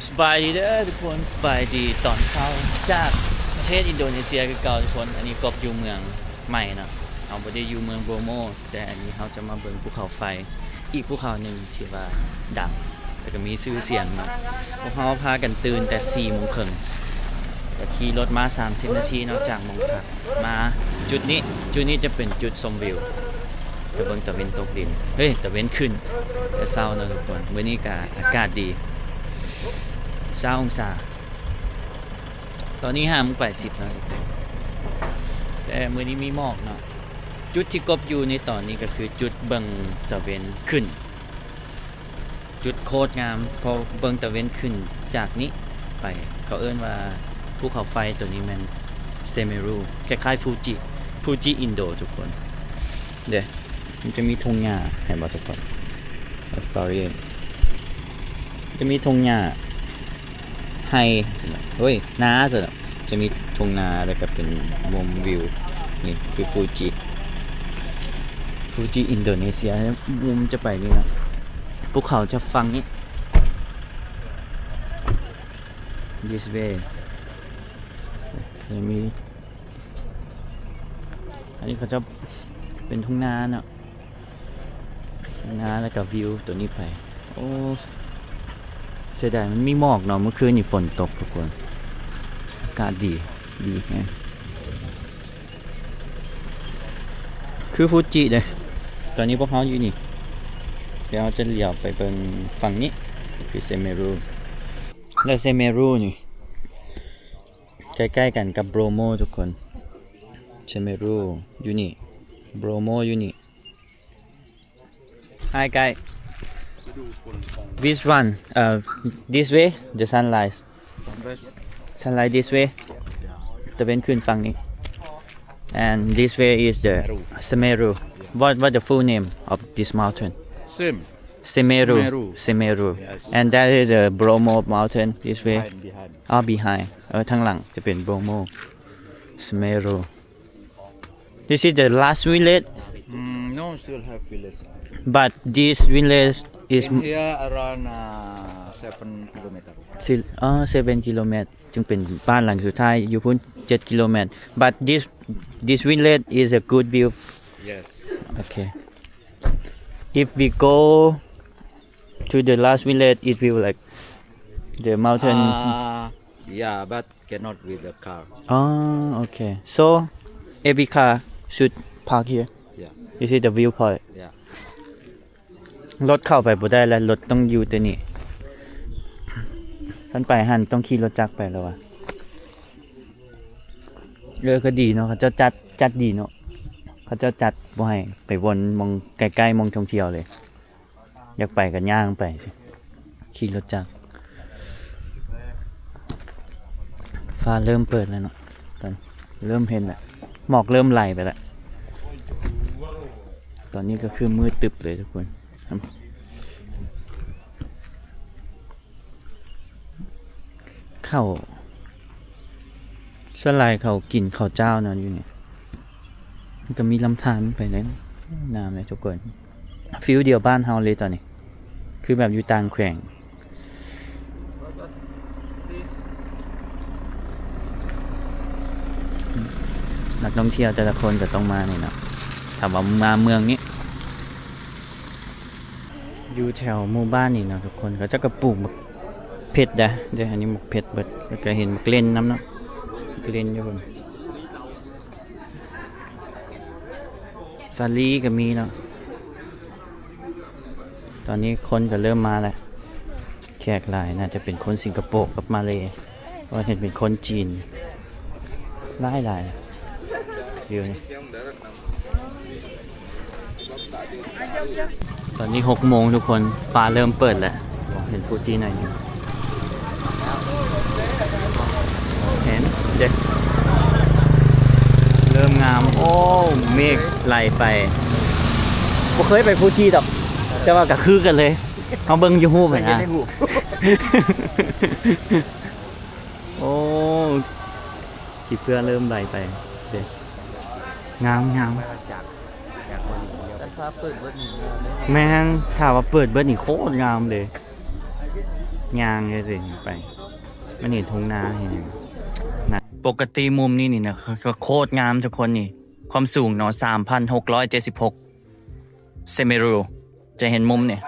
ສະບາຍດີເດີທຸກຄົນ ສະບາຍດີຕອນເຊົ້າຈາກປະເທດອິນໂດເນເຊຍຄືເກົ່າທຸກຄົນ. ອັນນີ້ກອບຢູ່ເມືອງໃໝ່ເນາະ ເຮົາບໍ່ໄດ້ຢູ່ເມືອງໂບໂມ ແຕ່ອັນນີ້ເຮົາຈະມາເບິ່ງພູເຂົາໄຟ ອີກພູເຂົາໜຶ່ງທີ່ວ່າດັງ ແລ້ວກໍມີຊື່ສຽງເນາະ. ພວກເຮົາພາກັນຕື່ນແຕ່ສີ່ໂມງເຄິ່ງ ກໍຂີ່ລົດມາສາມສິບນາທີເນາະ ຈາກໝ່ອງພັກ ມາຈຸດນີ້. ຈຸດນີ້ຈະເປັນຈຸດຊົມວິວ ຈະເບິ່ງຕາເວັນຕົກດິນ ເຮີ້ຍ ຕາເວັນຂຶ້ນແຕ່ເຊົ້າເນາະທຸກຄົນ. ມື້ນີ້ກະອາກາດດີ ຊາວອົງສາ. ຕອນນີ້ຫ້າໂມງປາຍສິບເນາະ ແຕ່ມື້ນີ້ມີໝອກເນາະ. ຈຸດທີ່ກອບຢູ່ໃນຕອນນີ້ກໍຄືຈຸດເບິ່ງຕາເວັນຂຶ້ນ. ຈຸດໂຄດງາມ ເພາະເບິ່ງຕາເວັນຂຶ້ນຈາກນີ້ໄປ. ເຂົາເອີ້ນວ່າພູເຂົາໄຟໂຕນີ້ແມ່ນເຊເມຣູ ຄ້າຍໆຟູຈິ ຟູຈິອິນໂດທຸກຄົນ. ເດ້ ມັນຈະມີທົ່ງຫຍ້າ ເຫັນບໍ່ທຸກຄົນ? ເອີ sorry ຈະມີທົ່ງຫຍ້າ ໄຮ່ ໂອ້ຍ ນາຊັ້ນເນາະ. ຈະມີທົ່ງນາ ແລ້ວກໍເປັນມຸມວິວ. ນີ້ຄືຟູຈິ ຟູຈິອິນໂດເນເຊຍ. ມຸມຈະໄປນີ້ເນາະ ພູເຂົາຈະຝັ່ງນີ້ this way ຈະມີ ອັນນີ້ເຂົາເຈົ້າເປັນທົ່ງນາເນາະ ທົ່ງນາ ແລ້ວກໍວິວໂຕນີ້ໄປ. ໂອ້ ເສຍດາຍມັນມີໝອກເນາະ ມື້ຄືນນີ້ຝົນຕົກທຸກຄົນ. ອາກາດດີ ດີແຮງ ຄືຟູຈິເດ້. ຕອນນີ້ພວກເຮົາຢູ່ນີ້ ດຽວເຮົາຈະຫຼຽວໄປເບິ່ງຝັ່ງນີ້ ຄືເຊເມຣູ ແລະ ເຊເມຣູນີ້ ໃກ້ໆກັນກັບໂບໂມທຸກຄົນ. ເຊເມຣູຢູ່ນີ້ ໂບໂມຢູ່ນີ້. Hi guy, which one? Uh, this way, the sunrise. Sunrise. Sunrise this way. ຕາເວັນຂຶ້ນຝັ່ງນີ້. And this way is the Semeru. What, what the full name of this mountain? Same. Semeru. Semeru. Semeru. Yes. And that is the Bromo mountain this way. Behind, behind. Oh, behind. ເອີ ທາງຫຼັງຈະເປັນໂບໂມ ເຊເມຣູ. This is the last village. Mm, no, still have village. But this village is in here around, uh, seven kilometer. ສິບ ເອີ ເຊເວັນກິໂລແມັດ ຈຶ່ງເປັນບ້ານຫຼັງສຸດທ້າຍ ຢູ່ພຸ້ນເຈັດກິໂລແມັດ. But this, this village is a good view. Yes. Okay. If we go to the last village, it will like the mountain. Uh, yeah, but cannot with the car. Oh, okay. So every car should park here. Yeah. This is the viewpoint. Yeah. ລົດເຂົ້າໄປບໍ່ໄດ້ແລ້ວ ລົດຕ້ອງຢູ່ແຕ່ນີ້. ຄັນໄປຫັ້ນຕ້ອງຂີ່ລົດຈັກໄປແລ້ວວ່າ. ເອີ ກໍດີເນາະ ເຂົາເຈົ້າຈັດ ຈັດດີເນາະ ເຂົາເຈົ້າຈັດບໍ່ໃຫ້ໄປວົນໝ່ອງໃກ້ໆ ໝ່ອງທ່ອງທ່ຽວເລີຍ. ຢາກໄປກໍຍ່າງໄປ ຂີ່ລົດຈັກ. ຟ້າເລີ່ມເປີດແລ້ວເນາະ ຕອນ ເລີ່ມເຫັນແລ້ວ ໝອກເລີ່ມໄຫຼໄປແລ້ວ. ຕອນນີ້ກໍຄືມືດຕຶບເລີຍທຸກຄົນ. ເຂົ້າ ສ່ວນຫຼາຍເຂົາກິນເຂົ້າເຈົ້ານະຢູ່ນີ້. ມັນກໍມີລຳທານໄປເລີຍ ງາມເລີຍທຸກຄົນ. ຟີລດຽວບ້ານເຮົາເລີຍຕອນນີ້ ຄືແບບຢູ່ຕ່າງແຂວງ. ນັກທ່ອງທ່ຽວແຕ່ລະຄົນກໍຕ້ອງມານີ້ເນາະ ຖ້າວ່າມາເມືອງນີ້. ຢູ່ແຖວໝູ່ບ້ານນີ້ເນາະທຸກຄົນ ເຂົາເຈົ້າກໍປູກໝາກເຜັດໄດ໋ ເດ້ ອັນນີ້ໝາກເຜັດເບິດ ແລ້ວກໍເຫັນໝາກເລັ່ນນຳເນາະ ໝາກເລັ່ນຢູ່ພຸ້ນ. ສາລີກໍມີເນາະ. ຕອນນີ້ຄົນກໍເລີ່ມມາແລ້ວ ແຂກຫຼາຍ ໜ້າຈະເປັນຄົນສິງກະໂປກັບມາເລ ເພາະວ່າເຫັນເປັນຄົນຈີນຫຼາຍໆ ຢູ່ນີ້. ຕອນນີ້ຫົກໂມງທຸກຄົນ ຟ້າເລີ່ມເປີດແລ້ວ ເຫັນຟູຈິໜ້ອຍໜຶ່ງ ເຫັນເດ້ ເລີ່ມງາມ. ໂອ້ ເມກໄຫຼໄປ. ບໍ່ເຄີຍໄປຟູຈິດອກ ແຕ່ວ່າກໍຄືກັນເລີຍ ເຮົາເບິ່ງຢູ່ຮູບຫັ້ນນະ. ໂອ້ ຂີ້ເຝື້ອເລີ່ມໄຫຼໄປເດ້. ງາມ ງາມ. ຄັນຟ້າເປີດເບິດນີ້ງາມເດ້. ແມ່ນ ຖ້າວ່າເປີດເບິດນີ້ໂຄດງາມເດ້. ຍ່າງຈັ່ງຊີ້ໄປ ມັນເຫັນທົ່ງນາແຮງນະ. ປົກກະຕິມຸມນີ້ນີ້ນະ ກະໂຄດງາມທຸກຄົນນີ້. ຄວາມສູງເນາະ ສາມພັນຫົກຮ້ອຍເຈັດສິບຫົກ ເຊເມຣູ ຈະເຫັນມຸມນີ້.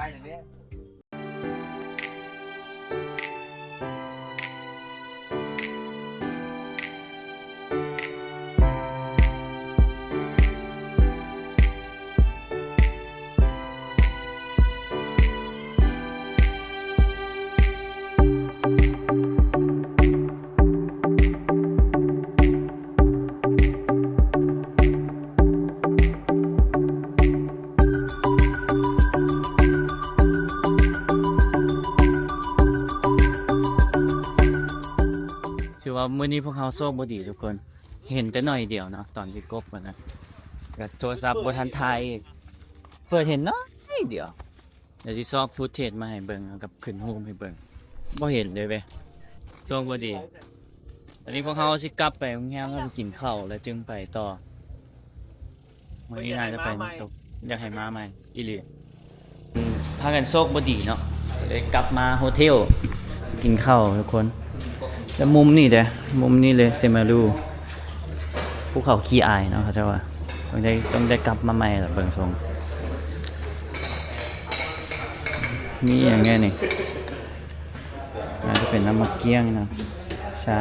ຖືວ່າມື້ນີ້ພວກເຮົາໂຊກບໍ່ດີທຸກຄົນ ເຫັນແຕ່ໜ້ອຍດຽວເນາະ ຕອນທີ່ກົບຫັ້ນນະ ກະໂທລະສັບບໍ່ທັນຖ່າຍອີກ ເປີດເຫັນໜ້ອຍດຽວ. ດຽວຊິຊອກຟຸດເທດມາໃຫ້ເບິ່ງ ແລ້ວກະຂຶ້ນຮູບໃຫ້ເບິ່ງ ບໍ່ເຫັນເລີຍເວີຍ ໂຊກບໍ່ດີ. ຕອນນີ້ພວກເຮົາຊິກັບໄປໂຮງແຮມ ແລ້ວໄປກິນເຂົ້າ ແລ້ວຈຶ່ງໄປຕໍ່. ມື້ນີ້ໜ້າຈະໄປນ້ຳຕົກ ຢາກໃຫ້ມາໃໝ່ອີ່ຫຼີ. ພາກັນໂຊກບໍ່ດີເນາະ ເລີຍກັບມາໂຮເທວກິນເຂົ້າທຸກຄົນ. ແລ້ວມຸມນີ້ເດ້ ມຸມນີ້ເລີຍ ເຊມາຣູ ພູເຂົາຂີ້ອາຍເນາະ ເຂົາເຈົ້າວ່າ ຕ້ອງໄດ້ ຕ້ອງໄດ້ກັບມາໃໝ່ລະ ເບິ່ງຊົງ. ມີຫຍັງແດ່ນີ້? ອາດຈະເປັນນ້ຳໝາກກ້ຽງເນາະ ຊາ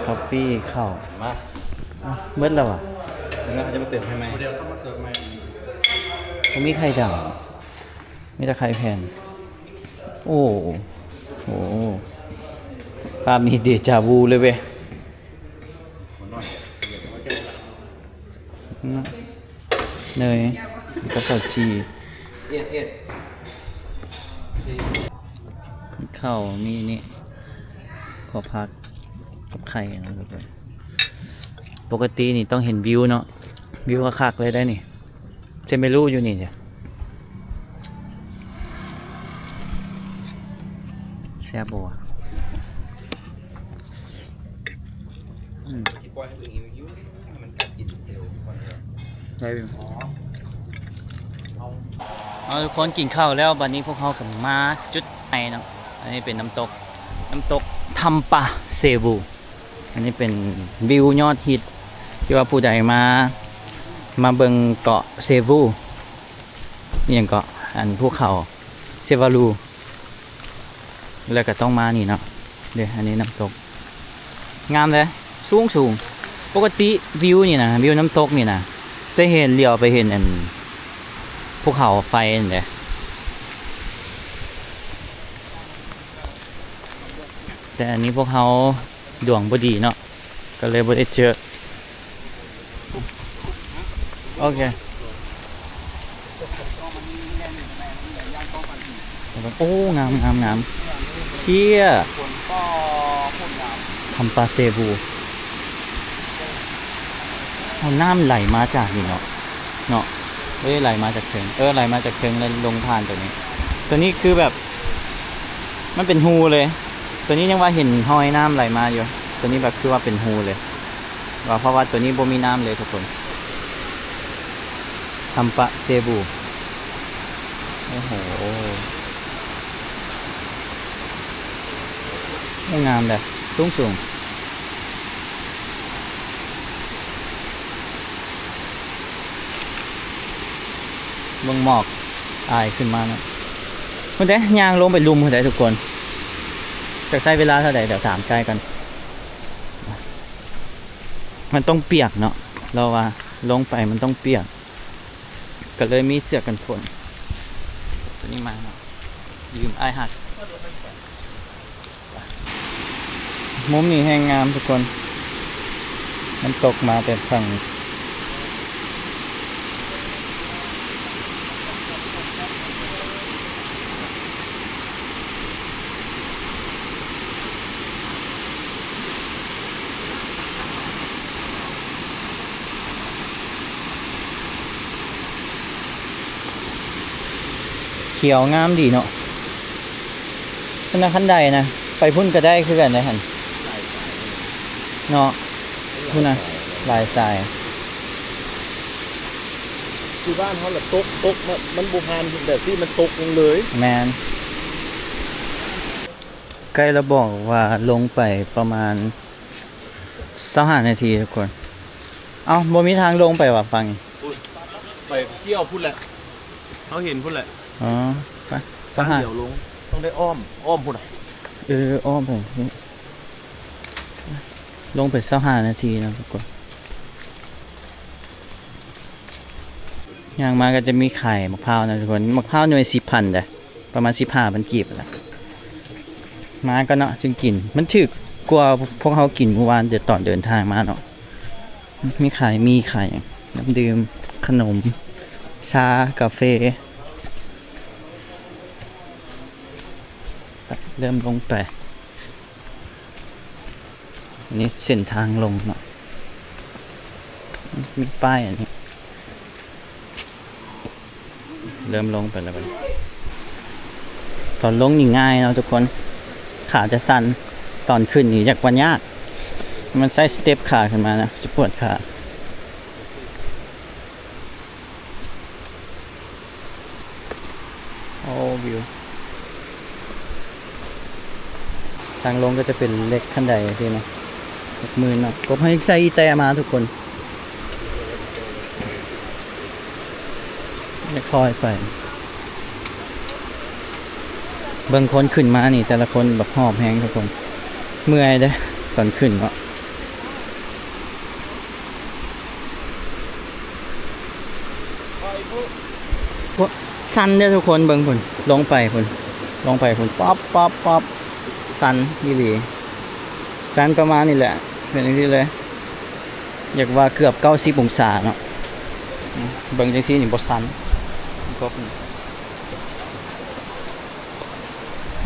ກາເຟ ເຂົ້າ ມາ ເບິດແລ້ວຫວາ? ແລ້ວເຂົາຈະມາເຕີມໃຫ້ໃໝ່ ບໍ່ມີໄຂ່ດຳ ມີແຕ່ໄຂ່ແຜ່ນ. ໂອ້ ໂອ້ ພາບນີ້ເດຈາວຸເລີຍເວີຍ. ເນີຍກັບເຂົ້າຈີ່ ເຂົ້າມີນີ້ ເຂົ້າຜັດກັບໄຂ່ເນາະ. ປົກກະຕິນີ້ຕ້ອງເຫັນວິວເນາະ ວິວຄັກໆເລີຍໄດ໋ນີ້. ເຊເມຣູຢູ່ນີ້ເດ ແຊບບໍ່ວະ? ອືມ ໄດ້ຢູ່. ເອົາ ທຸກຄົນກິນເຂົ້າແລ້ວ ບາດນີ້ພວກເຮົາກະມາຈຸດໃໝ່ເນາະ. ອັນນີ້ເປັນນ້ຳຕົກ ນ້ຳຕົກທຳປາເຊບູ. ອັນນີ້ເປັນວິວຍອດຮິດ ທີ່ວ່າຜູ້ໃດມາ ມາເບິ່ງເກາະເຊບູ ອີ່ຫຍັງເກາະ ອັນພູເຂົາເຊວາລູ ແລ້ວກະຕ້ອງມານີ້ເນາະ. ເດ້ ອັນນີ້ນ້ຳຕົກ ງາມເດ້ ສູງໆ. ປົກກະຕິວິວນີ້ນະ ວິວນ້ຳຕົກນີ້ນະ ຈະເຫັນ ຫຼຽວໄປເຫັນອັນພູເຂົາໄຟຫັ້ນເດ້ ແຕ່ອັນນີ້ພວກເຮົາ ດວງບໍ່ດີເນາະ ກະເລີຍບໍ່ໄດ້ເຈີ. ໂອເຄ ໂອ້ ງາມ ງາມ ງາມ ເຊຍ ທຳປາເຊບູ. ເອົາ ນ້ຳໄຫຼມາຈາກນີ້ເນາະ ເນາະ ບໍ່ໄດ້ໄຫຼມາຈາກເທິງ ເອີ ໄຫຼມາຈາກເທິງແລ້ວລົງຜ່ານໂຕນີ້. ໂຕນີ້ຄືແບບ ມັນເປັນຮູເລີຍ. ໂຕນີ້ຍັງວ່າເຫັນຮອຍນ້ຳໄຫຼມາຢູ່ ໂຕນີ້ແບບຄືວ່າເປັນຮູເລີຍ ວ່າ ເພາະວ່າໂຕນີ້ບໍ່ມີນ້ຳເລີຍທຸກຄົນ. ທຳປາເຊບູ ໂອ້ໂຫ ງາມເດ້ ສູງໆ. ເບິ່ງໝອກອາຍຂຶ້ນມາເນາະ. ພຸ້ນເດ້ ຍ່າງລົງໄປລຸ່ມພຸ້ນເດ້ທຸກຄົນ. ຈັກໃຊ້ເວລາເທົ່າໃດ ດຽວຖາມໄກກ່ອນ. ມັນຕ້ອງປຽກເນາະ ລາວວ່າລົງໄປມັນຕ້ອງປຽກ ກະເລີຍມີເສື້ອກັນຝົນ ໂຕນີ້ມາເນາະ ຢືມອ້າຍຮັກ. ມຸມນີ້ແຮງງາມທຸກຄົນ ນ້ຳຕົກມາແຕ່ຝັ່ງ ຂຽວງາມດີເນາະ. ພຸ້ນນະ ຄັນໄດນະ ໄປພຸ້ນກະໄດ້ຄືກັນເດ້ຫັ້ນ ເນາະ. ພຸ້ນນະ ຫຼາຍສາຍ. ຢູ່ບ້ານເຮົາລະຕົກ ຕົກ ມັນ ມັນບໍ່ຜ່ານແບບນີ້ ມັນຕົກລົງເລີຍ. ແມ່ນ. ໄກລະບອກວ່າລົງໄປປະມານຊາວຫ້ານາທີທຸກຄົນ. ເອົ້າ ບໍ່ມີທາງລົງໄປຫວາຝັ່ງນີ້? ໄປທ່ຽວພຸ້ນແຫຼະ ເຮົາເຫັນພຸ້ນແຫຼະ. ອໍ ໄປ ຊາວຫ້າ ທາງດຽວລົງ ຕ້ອງໄດ້ອ້ອມ ອ້ອມພຸ້ນ. ເອີ ອ້ອມໄປ ລົງໄປຊາວຫ້ານາທີເນາະທຸກຄົນ. ຍ່າງມາກໍຈະມີຂາຍໝາກພ້າວນະທຸກຄົນ. ໝາກພ້າວໜ່ວຍສິບພັນເດ້ ປະມານສິບຫ້າພັນກີບລະ. ມາກໍເນາະ ຈຶ່ງກິນ ມັນຖືກກວ່າພວກເຮົາກິນມື້ວານແຕ່ຕອນເດີນທາງມາເນາະ. ມີຂາຍໝີ່ ຂາຍຫຍັງ ນ້ຳດື່ມ ຂະໜົມ ຊາ ກາເຟ. ເລີ່ມລົງໄປ. ອັນນີ້ເສັ້ນທາງລົງເນາະ ມີປ້າຍອັນນີ້. ເລີ່ມລົງໄປແລ້ວບັດນີ້. ຕອນລົງນີ້ງ່າຍເນາະທຸກຄົນ ຂາຈະສັ່ນ. ຕອນຂຶ້ນນີ້ຢາກວ່າຍາກ ມັນໃຊ້ສະເຕັບຂາຂຶ້ນມານະ ຈະປວດຂາ. ໂອ້ ວິວ ທາງລົງກໍຈະເປັນເຫຼັກຂັ້ນໄດຈັ່ງຊີ້ເນາະ ເຫຼັກໝື່ນເນາະ. ກົບໃຫ້ໃສ່ອີແຕະມາທຸກຄົນ ຄ່ອຍໄປ. ເບິ່ງຄົນຂຶ້ນມານີ້ ແຕ່ລະຄົນແບບຫອບແຮງທຸກຄົນ ເມື່ອຍເດ້ຕອນຂຶ້ນເນາະ. ສັ່ນເດີທຸກຄົນ ເບິ່ງພຸ້ນ ລົງໄປພຸ້ນ ລົງໄປພຸ້ນ ປັບ ປັບ ປັບ ສັ່ນອີ່ຫຼີ. ສັ່ນປະມານນີ້ແຫຼະ ເປັນຈັ່ງຊີ້ເລີຍ ຢາກວ່າເກືອບເກົ້າສິບອົງສາເນາະ. ເບິ່ງຈັ່ງຊີ້ນີ້ບໍ່ສັ່ນ ກົບນີ້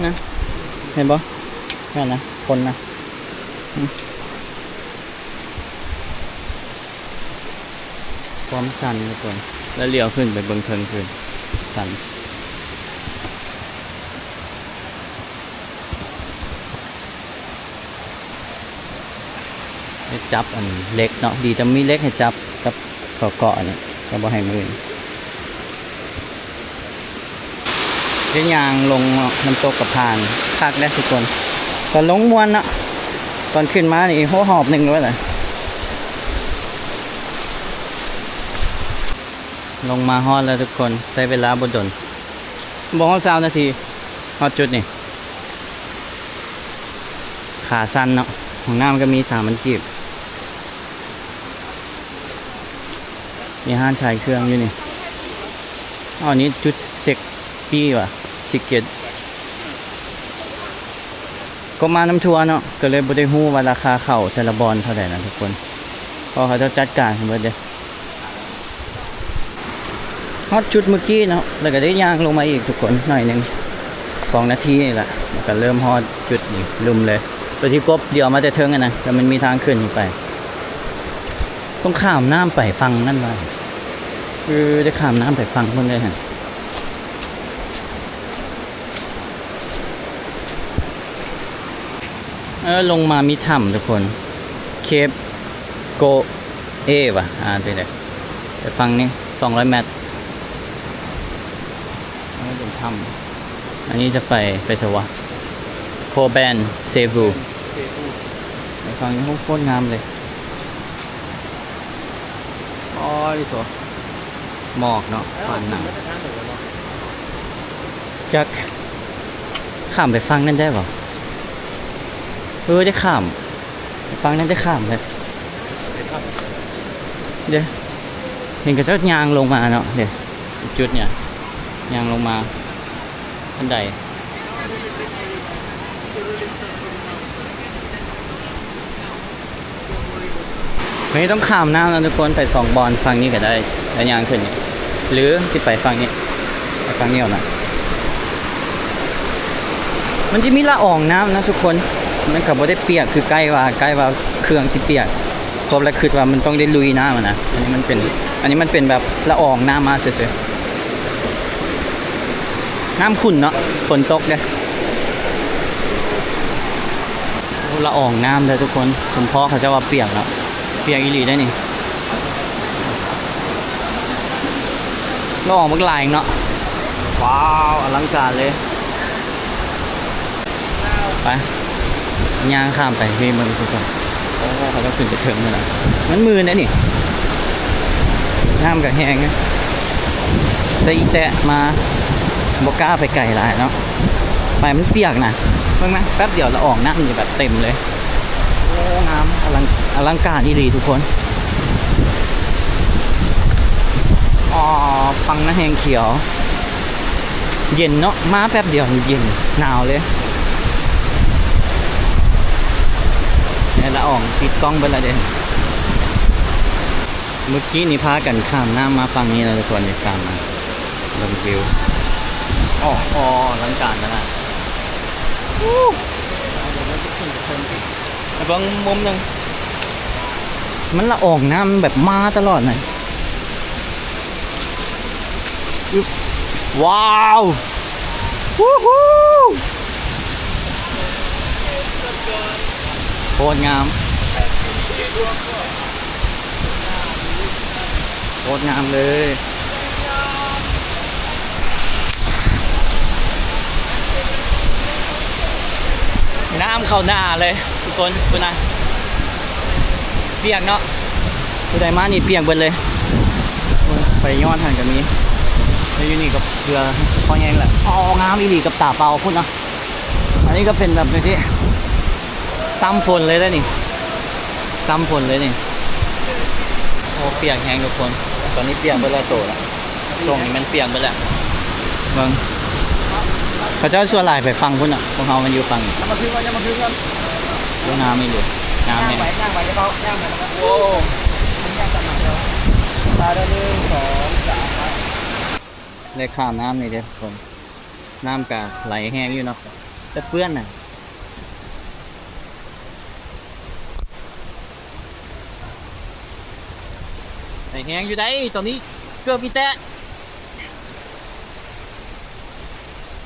ນະ ເຫັນບໍ່? ແມ່ນນະ ຄົນນະ ຄວາມສັ່ນທຸກຄົນ ແລ້ວຫຼຽວຂຶ້ນໄປເບິ່ງເທິງຂຶ້ນ ສັ່ນ. ໄດ້ຈັບອັນເຫຼັກເນາະ ດີແຕ່ມີເຫຼັກໃຫ້ຈັບກັບເຂົາເກາະນີ້ ກໍບໍ່ໃຫ້ມື່ນ. ໄດ້ຍ່າງລົງເນາະ ນ້ຳຕົກກະພານ ຄັກເດ້ທຸກຄົນ. ຕອນລົງມ່ວນເນາະ ຕອນຂຶ້ນມານີ້ ໂຫ ຫອບໜຶ່ງໂລດລະ. ລົງມາຮອດແລ້ວທຸກຄົນ ໃຊ້ເວລາບໍ່ດົນ ບໍ່ຮອດຊາວນາທີ ຮອດຈຸດນີ້. ຂາສັ່ນເນາະ ຫ້ອງນ້ຳກໍມີສາມພັນກີບ ມີຮ້ານຂາຍເຄື່ອງຢູ່ນີ້. ອໍ ນີ້ຈຸດເຊັກປີ້ຫວາ ທິກເກັດ. ກໍມານຳທົວເນາະ ກໍເລີຍບໍ່ໄດ້ຮູ້ວ່າລາຄາເຂົ້າແຕ່ລະບ່ອນເທົ່າໃດນະທຸກຄົນ ເພາະເຂົາເຈົ້າຈັດການໃຫ້ເບິດເດ້. ຮອດຈຸດມື້ກີ້ເນາະ ແລ້ວກໍໄດ້ຍ່າງລົງມາອີກທຸກຄົນ ໜ້ອຍໜຶ່ງ ສອງນາທີນີ້ລະ ແລ້ວກໍເລີ່ມຮອດຈຸດນີ້ ລຸ່ມເລີຍ ໂຕທີ່ກົບດຽວມາແຕ່ເທິງຫັ້ນນະ ແລ້ວມັນມີທາງຂຶ້ນໄປ. ຕ້ອງຂ້າມນ້ຳໄປຝັ່ງນັ້ນວ່າ ເອີ ໄດ້ຂ້າມນ້ຳໄປຝັ່ງພຸ້ນເລີຍຫັ້ນ. ເອີ ລົງມາມີຖ້ຳທຸກຄົນ ເຄບໂກເອຫວາ ອ່ານຈັ່ງໃດ ໄປຝັ່ງນີ້ສອງຮ້ອຍແມັດ ອັນນີ້ເປັນຖ້ຳ ອັນນີ້ຈະໄປ ໄປໃສຫວາ ໂຄແບນເຊບູ ໄປຝັ່ງນີ້ ໂຫ ໂຄດງາມເລີຍ. ໂອ້ຍ ໂຖ ໝອກເນາະ ປານໜັງ. ຈັກຂ້າມໄປຝັ່ງນັ້ນໄດ້ບໍ່? ເອີ ໄດ້ຂ້າມ ໄປຝັ່ງນັ້ນໄດ້ຂ້າມເລີຍ. ເດ້ ເຫັນເຂົາເຈົ້າຍ່າງລົງມາເນາະ ເດ້ ຈຸດນີ້ ຍ່າງລົງມາ ອັນໃດ ໄມ່ຕ້ອງຂ້າມນ້ຳນະທຸກຄົນ ໄປສອງບ່ອນ ຝັ່ງນີ້ກໍໄດ້ ແລ້ວຍ່າງຂຶ້ນນີ້ ຫຼືຊິໄປຝັ່ງນີ້ ໄປຝັ່ງນີ້ເອົານະ. ມັນຈະມີລະອອງນ້ຳນະທຸກຄົນ ມັນກໍບໍ່ໄດ້ປຽກຄືໃກ້ວ່າ ໃກ້ວ່າເຄື່ອງຊິປຽກ ກໍເລີຍຄິດວ່າມັນຕ້ອງໄດ້ລຸຍນ້ຳຫັ້ນນະ. ອັນນີ້ມັນເປັນ ອັນນີ້ມັນເປັນແບບລະອອງນ້ຳມາຊື່ໆ. ນ້ຳຂຸ່ນເນາະ ຝົນຕົກເດ້. ໂອ້ ລະອອງນ້ຳເດີທຸກຄົນ ສົມພໍເຂົາເຈົ້າວ່າປຽກເນາະ ປຽກອີ່ຫຼີໄດ໋ນີ້. ລະອອງບັກຫຼາຍເນາະ. ວ້າວ ອະລັງການເລີຍ. ໄປ ຍ່າງຂ້າມໄປເຮີ້ຍ ເບິ່ງທຸກຄົນ. ໂອ້ ເຂົາເຈົ້າຂຶ້ນໄປເທິງພຸ້ນນະ ມັນມື່ນເດ້ນີ້ ນ້ຳກໍແຮງ ແຕ່ອີແຕະມາ ບໍ່ກ້າໄປໄກຫຼາຍເນາະ ໄປມັນປຽກນະ. ເບິ່ງນະ ແປັບດຽວລະອອງນ້ຳນີ້ແບບເຕັມເລີຍ. ໂອ້ ງາມ ອະລັງ ອະລັງການອີ່ຫຼີທຸກຄົນ. ອໍ ຝັ່ງນະແຮງຂຽວ ເຢັນເນາະ ມາແປັບດຽວເຢັນ ໜາວເລີຍ. ແມ່ນລະອອງຕິດກ້ອງເບິດລະເດ້. ເມື່ອກີ້ນີ້ພາກັນຂ້າມນ້ຳມາຝັ່ງນີ້ແລ້ວທຸກຄົນ ນີ້ຂ້າມມາ ເບິ່ງວິວ ອໍ ອະລັງການຂະໜາດ. ໄປເບິ່ງມຸມໜຶ່ງ ມັນລະອອງນ້ຳແບບມາຕະຫຼອດນະ. ອຶບ ວ້າວ ວູ້ຮູ້ ໂຄດງາມ ໂຄດງາມເລີຍ. ນ້ຳເຂົ້າໜ້າເລີຍທຸກຄົນ ພຸ້ນນະ ປຽກເນາະ ຜູ້ໃດມານີ້ປຽກເບິດເລີຍ. ໄປຍອດຫັ້ນກໍມີ ແລ້ວຢູ່ນີ້ກໍເຫຼືອພໍແຮງແຫຼະ. ອໍ ງາມອີ່ຫຼີ ກັບຕາເປົ່າພຸ້ນນະ. ອັນນີ້ກໍເປັນແບບຈັ່ງຊີ້ ຊ້ຳຝົນເລີຍເດ້ນີ້ ຊ້ຳຝົນເລີຍນີ້. ໂອ້ ປຽກແຮງທຸກຄົນ ຕອນນີ້ປຽກເບິດຫຼາຍໂຕລະ. ຊ່ວງນີ້ມັນປຽກເບິດແລ້ວ ເບິ່ງ ເຂົາເຈົ້າສ່ວນຫຼາຍໄປຝັ່ງພຸ້ນນະ ພວກເຮົາມັນຢູ່ຝັ່ງນີ້. ຢ່າມາຖືກ່ອນ ຢ່າມາຖືກ່ອນ. ໂອ້ ງາມອີ່ຫຼີ ງາມແຮງ ຍ່າງໄປ ຍ່າງໄປ ຢ່າເບົາ ຍ່າງໄປ. ໂອ້ ໄປ ໜຶ່ງ ສອງ ສາມ ໄປ. ໄດ້ຂ້າມນ້ຳນີ້ເດ້ທຸກຄົນ ນ້ຳກະໄຫຼແຮງຢູ່ເນາະ ແຕ່ເປື້ອນນະ. ໄຫຼແຮງຢູ່ໃດ໋ ຕອນນີ້ເກືອບອີແຕະ.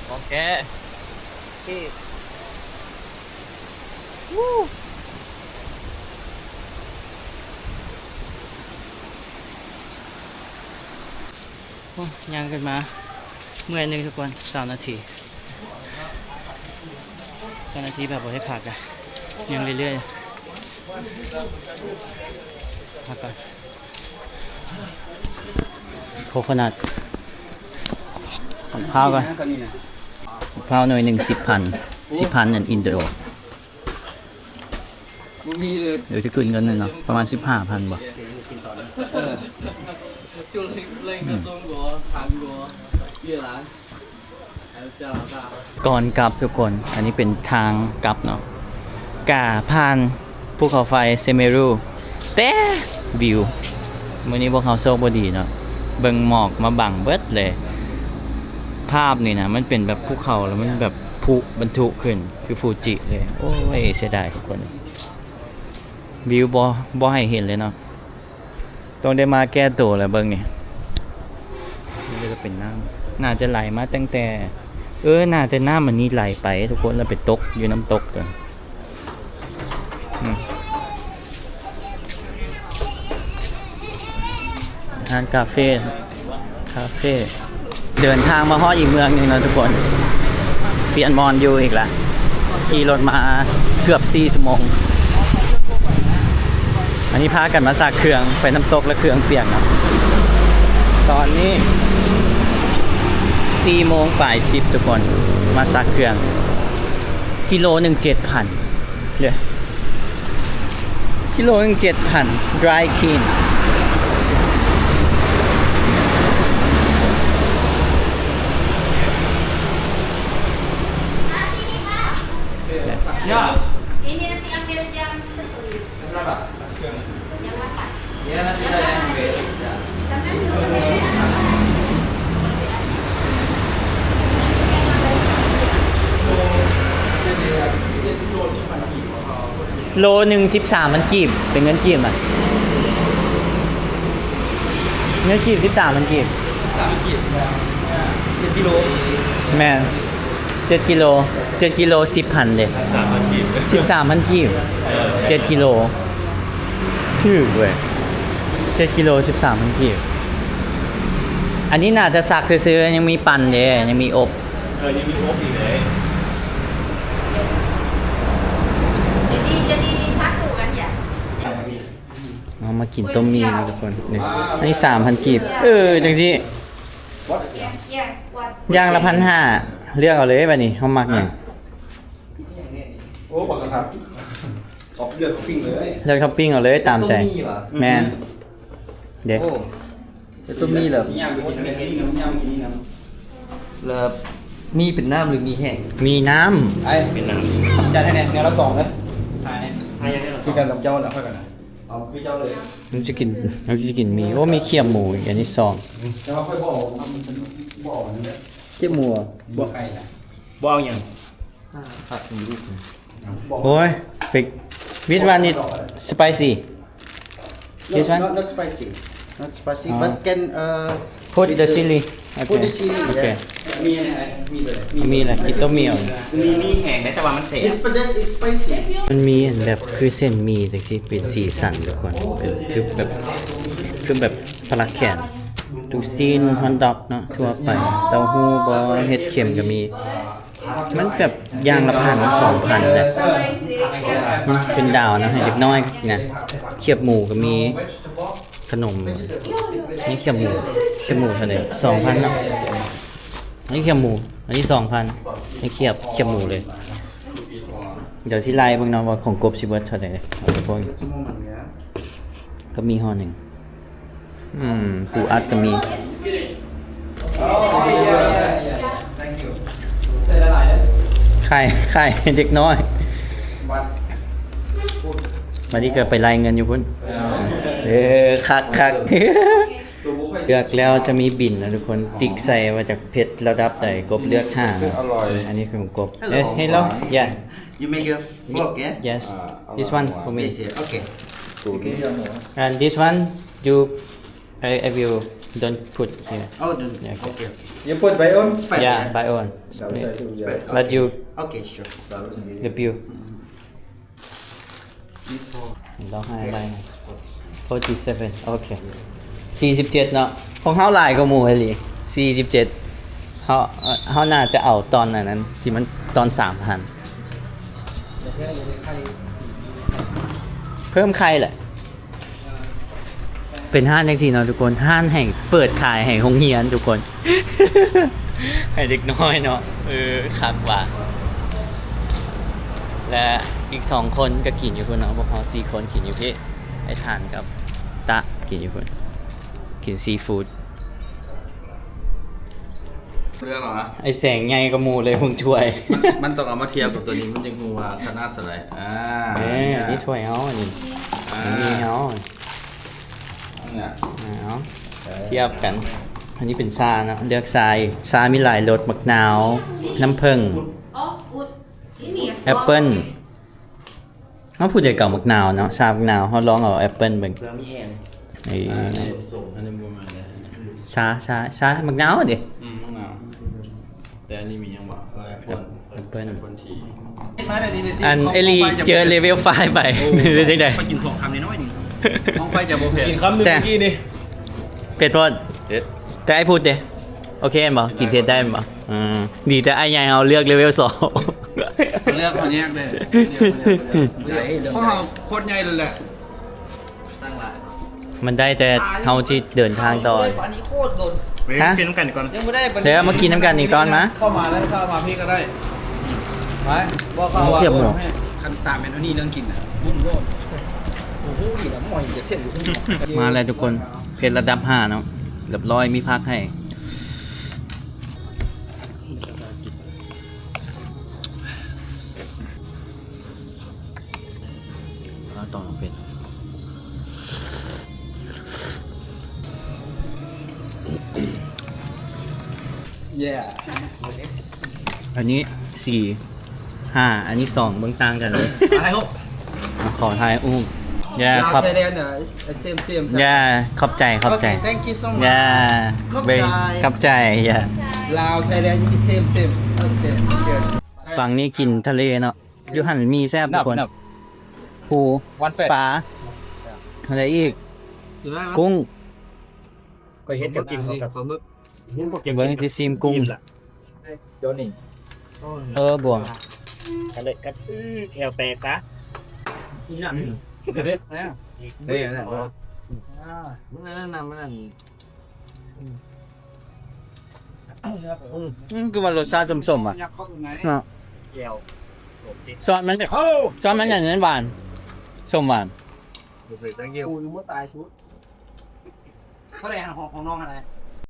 ໂອເຄ ໂອ້ ຍ່າງຂຶ້ນມາເມື່ອຍໜຶ່ງທຸກຄົນ ຊາວນາທີ ຊາວນາທີແບບບໍ່ໄດ້ພັກອະ ຍ່າງເລື້ອຍໆ ພັກກ່ອນ. ໂຄໂຄນັດ ຂອງພາວກ່ອນ ພາວໜ່ວຍໜຶ່ງສິບພັນ ສິບພັນອັນອິນໂດ ບໍ່ມີເລີຍ ດຽວຊິຂຶ້ນເງິນເນາະ ປະມານສິບຫ້າພັນບໍ່? ເອີ ອືມ ກ່ອນກັບທຸກຄົນ ອັນນີ້ເປັນທາງກັບເນາະ ກະຜ່ານພູເຂົາໄຟເຊເມຣູ ແຕ່ວິວ ມື້ນີ້ພວກເຮົາໂຊກບໍ່ດີເນາະ ເບິ່ງໝອກມາບັງເບິດເລີຍ. ພາບນີ້ນະ ມັນເປັນແບບພູເຂົາ ແລ້ວມັນແບບພຸບັນທຸຂຶ້ນ ຄືຟູຈິເລີຍ. ໂອ້ຍ ເສຍດາຍທຸກຄົນ ວິວບໍ່ ບໍ່ໃຫ້ເຫັນເລີຍເນາະ. ຕ້ອງໄດ້ມາແກ້ໂຕແລ້ວເບິ່ງນີ້ ນີ້ກໍເປັນນ້ຳ ໜ້າຈະໄຫຼມາຕັ້ງແຕ່ ເອີ ໜ້າຈະນ້ຳອັນນີ້ໄຫຼໄປທຸກຄົນ ແລ້ວໄປຕົກຢູ່ນ້ຳຕົກຕົວ ອືມ ຮ້ານກາເຟ ຄາເຟ ເດີນທາງມາຮອດອີກເມືອງໜຶ່ງແລ້ວທຸກຄົນ ປ່ຽນບ່ອນຢູ່ອີກລະ ຂີ່ລົດມາເກືອບສີ່ຊົ່ວໂມງ. ອັນນີ້ພາກັນມາຊັກເຄື່ອງ ໄປນ້ຳຕົກແລ້ວເຄື່ອງປຽກເນາະ. ຕອນນີ້ສີ່ໂມງປາຍສິບທຸກຄົນ ມາຊັກເຄື່ອງ ກິໂລໜຶ່ງເຈັດພັນ ເດ້ ກິໂລໜຶ່ງເຈັດພັນ dry clean. ໂລໜຶ່ງສິບສາມພັນກີບ ເປັນເງິນກີບນະ ເງິນກີບສິບສາມພັນກີບ ສາມພັນກີບ ເຈັດກິໂລ ແມ່ນ ເຈັດກິໂລ ເຈັດກິໂລສິບພັນເດ້ ສາມພັນກີບ ສິບສາມພັນກີບ ເອີ ເຈັດກິໂລ ຖືກເວີຍ ເຈັດກິໂລສິບສາມພັນກີບ. ອັນນີ້ໜ້າຈະຊັກຊື່ໆ ຍັງມີປັ່ນເດ້ ຍັງມີອົບ ເອີ ຍັງມີອົບອີກເດ້. ກິນຕົ້ມໝີ່ນະທຸກຄົນ. ນີ້ ອັນນີ້ສາມພັນກີບ. ເອີ ຈັ່ງຊີ້ ຢ່າງລະພັນຫ້າ ເລືອກເອົາເລີຍບາດນີ້ ເຮົາມັກຫຍັງ. ໂອ້ ບັກກະທັດ ເລືອກທັອບປິ້ງເລີຍ ເລືອກທັອບປິ້ງເອົາເລີຍຕາມໃຈ. ຕົ້ມໝີ່ຫວາ? ແມ່ນເດ້. ໂອ້ ແຕ່ຕົ້ມໝີ່ແລ້ວ ຍ່າງໄປກິນນ້ຳ ຍ່າງໄປກິນນ້ຳ ແລ້ວໝີ່ເປັນນ້ຳ ຫຼື ໝີ່ແຫ້ງ? ໝີ່ນ້ຳ. ອ້າຍ ເປັນນ້ຳ. ຈັດໃຫ້ແດ່ ແນວລະສອງເດີ. ຖ່າຍແດ່ ຖ່າຍຢ່າງເດີລະສອງ ຄືກັນກັບເຈົ້ານະ. ຂ້ອຍກັນນະ ເອົາຄືເຈົ້າເລີຍ. ມັນຈະກິນ ມັນຈະກິນໝີ່. ໂອ້ ມີຄຽບໝູອີກ ອັນນີ້ສອງ. ແຕ່ວ່າຂ້ອຍບໍ່ເອົາ ບໍ່ເອົາອັນນັ້ນເດີ ຄຽບໝູ. ບໍ່ ບໍ່ເອົາຫຍັງ. ໂອ້ຍ which one is spicy? This one? Not, not spicy. Not spicy, but can, uh, put the chili. Put the chili, yeah. ມີ ມີແຫຼະ ກິນຕົ້ມໝີ່ເອົາ. ມີ ມີແຫ້ງໄດ້ ແຕ່ວ່າມັນແສບ. This pedas is spicy. ມັນມີອັນແບບຄືເສັ້ນໝີ່ຈັ່ງຊີ້ ເປັນສີສັນທຸກຄົນ ເປັນຄືແບບ ຄືແບບປາລັກແຂນ ຕູຊີ້ນ ຮອດດັອກເນາະ ທົ່ວໄປ. ເຕົ້າຫູ້ບໍ່ ເຫັດເຂັມກໍມີ. ມັນແບບຢ່າງລະພັນສອງພັນເດ້. ມັນເປັນດາວນະ ໃຫ້ເດັກນ້ອຍນະ. ຄຽບໝູກໍມີ ຂະໜົມ. ນີ້ຄຽບໝູ ຄຽບໝູເທົ່າໃດ? ສອງພັນເນາະ. ອັນນີ້ຄຽບໝູ ອັນນີ້ສອງພັນ. ນີ້ຄຽບ ຄຽບໝູເລີຍ. ດຽວຊິໄລ່ເບິ່ງເນາະວ່າຂອງກົບຊິເບິດເທົ່າໃດ. ເອົາໄປພວກ ກໍມີຫໍ່ໜຶ່ງ. ອືມ ປູອັດກໍມີ. ຂາຍ ຂາຍໃຫ້ເດັກນ້ອຍ. ບາດນີ້ກໍໄປໄລ່ເງິນຢູ່ພຸ້ນ. ເອີ ຄັກໆ. ເລືອກແລ້ວຈະມີບິນນະທຸກຄົນ ຕິກໃສ່ວ່າຈະເຜັດລະດັບໃດ. ກົບເລືອກຫ້າເນາະ. ອັນນີ້ຄືກົບ. Yes, hello. Yeah. You make a vlog, yeah? Yes. This one for me. Yes, yeah. Okay. And this one, you, I, I will don't put here. Oh, don't. Yeah, okay. Okay, okay. You put by own? Spell, yeah, yeah, by own. Spell. Spell. But you, okay, sure. The bill. ລາວໃຫ້ໃບ forty-seven. ໂອເຄ ສີ່ສິບເຈັດເນາະ. ຂອງເຮົາຫຼາຍກວ່າໝູ່ອີ່ຫຼີ ສີ່ສິບເຈັດ. ເຮົາ ເຮົາໜ້າຈະເອົາຕອນອັນນັ້ນ ທີ່ມັນຕອນສາມພັນ ເພີ່ມໄຂ່ແຫຼະ. ເປັນຮ້ານຈັ່ງຊີ້ເນາະທຸກຄົນ ຮ້ານໃຫ້ເປີດຂາຍໃຫ້ໂຮງຮຽນທຸກຄົນ ໃຫ້ເດັກນ້ອຍເນາະ. ເອີ ຄັກວ່າ. ແລະ ອີກສອງຄົນກໍກິນຢູ່ພຸ້ນເນາະ ພວກເຮົາສີ່ຄົນກິນຢູ່ພີ້ ໄອ້ທ່ານກັບຕະກິນຢູ່ພຸ້ນ ກິນຊີຟູດ. ເລືອກເອົາ ໄອ້ແສງໃຫຍ່ກວ່າໝູ່ເລີຍ ເບິ່ງຖ້ວຍ. ມັນ ມັນຕ້ອງເອົາມາທຽບກັບຕົວນີ້ ມັນຈຶ່ງຮູ້ວ່າຂະໜາດເທົ່າໃດ. ອ່າ ເອີ ນີ້ຖ້ວຍເຮົາ ອັນນີ້ ອ່າ ອັນນີ້ເຮົາ. ເອົາ ທຽບກັນ. ອັນນີ້ເປັນຊາເນາະ ເລືອກຊາອີກ ຊາມີຫຼາຍລົດ ໝາກນາວ ນ້ຳເຜິ້ງ ແອັບເປິ້ນ. ເຮົາຜູ້ໃດກໍເອົາໝາກນາວເນາະ ຊາໝາກນາວ. ເຮົາລອງເອົາແອັບເປິ້ນເບິ່ງ. ເພື່ອມີແຮງ. ເອີ ອ່າ ອັນນີ້ສົ້ມ ອັນນີ້ບໍ່ແມ່ນເດ້. ຊາ ຊາ ຊາໝາກນາວເດ້. ອືມ ໝາກນາວ. ແຕ່ອັນນີ້ມີຫຍັງວະ? ເອີ ແອັບເປິ້ນ ແອັບເປິ້ນ ແອັບເປິ້ນທີ. ອັນເອລີເຈີເລເວວໄຟໄປ ໂອ້ ເປັນຈັ່ງໃດ? ຂ້ອຍກິນສອງຄຳນ້ອຍໆນີ້ ຂອງຂ້ອຍຈະບໍ່ເຜັດ. ກິນຄຳໜຶ່ງເມື່ອກີ້ນີ້ ເຜັດໂພດ. ເຜັດ. ແຕ່ອ້າຍພູດເດ້ ໂອເຄແມ່ນບໍ່? ກິນເຜັດໄດ້ແມ່ນບໍ່? ອືມ ດີແຕ່ອ້າຍໃຫຍ່ເຮົາເລືອກເລເວວສອງ. ເລືອກເຮົາແຍກເດ້ ເລືອກເຮົາແຍກ. ຂອງເຮົາໂຄດໃຫຍ່ເລີຍແຫຼະ. ມັນໄດ້ແຕ່ເຮົາທີ່ເດີນທາງຕໍ່. ອັນນີ້ໂຄດດົນ. ຮະ? ກິນນຳກັນກ່ອນ. ຍັງບໍ່ໄດ້ປານນີ້. ເດີ ມາກິນນຳກັນອີກກ່ອນມາ. ເຂົ້າມາແລ້ວ ເຂົ້າມາພີ້ກໍໄດ້. ໄປ ບໍ່ເຂົ້າ. ເອົາເຂືອບໝູ. ຄັນຕາມແມ່ນເທົ່ານີ້ເລື່ອງກິນນະ ບຸ້ນໂລດ. ໂອ້ໂຫ ນີ້ລະໝໍ້ຍັງຈະເທັນຢູ່. ມາແລ້ວທຸກຄົນ ເຜັດລະດັບຫ້າເນາະ ລຽບຮ້ອຍ ມີຜັກໃຫ້. ລາວຕ້ອງເຜັດ. ເຢ້ ອັນນີ້ສີ່ ຫ້າ ອັນນີ້ສອງ ເບິ່ງຕ່າງກັນເລີຍ. ຖ່າຍຮູບ ຂໍຖ່າຍຮູບ. ເຢ້ ລາວ ຂອບ ໄທແລນນະ ເຊມເຊມ. ເຢ້ ຂອບໃຈ ຂອບໃຈ. ໂອເຄ thank you so much. ເຢ້ ຂອບໃຈ ຂອບໃຈ. ເຢ້ ລາວ ໄທແລນ ເຊມເຊມ. ຝັ່ງນີ້ກິນທະເລເນາະ. ຢູ່ຫັ້ນໝີ່ແຊບທຸກຄົນ. ປູ ປາ ອັນໃດອີກ? ກຸ້ງ. ຂ້ອຍເຮັດເຈົ້າກິນເຂົາກັບປາໝຶກ. ເບິ່ງຊິຊີມກຸ້ງ. ດອນນີ້ ເອີ ບວງ ກັນເລີຍ ກັນ ແຖວແຕກຊະ. ເດ້ ເດ້ ເດ້ ເດ້. ອ່າ ມັນອັນນັ້ນນະ ມັນອັນ ອືມ ອືມ ຄືວ່າລົດຊາດສົ້ມໆ ອ່ະ ຍັກເຂົ້າໄປໃນ ເນາະ ແຈ່ວ ຊອດມັນ ໂອ້ ຊອດມັນອັນນັ້ນຫວານ ສົ້ມຫວານ ໂອເຄ thank you ໂອ້ຍ ບໍ່ຕາຍສຸດ ເທົ່າໃດຫັ້ນ ຂອງ ຂອງນ້ອງຫັ້ນນະ?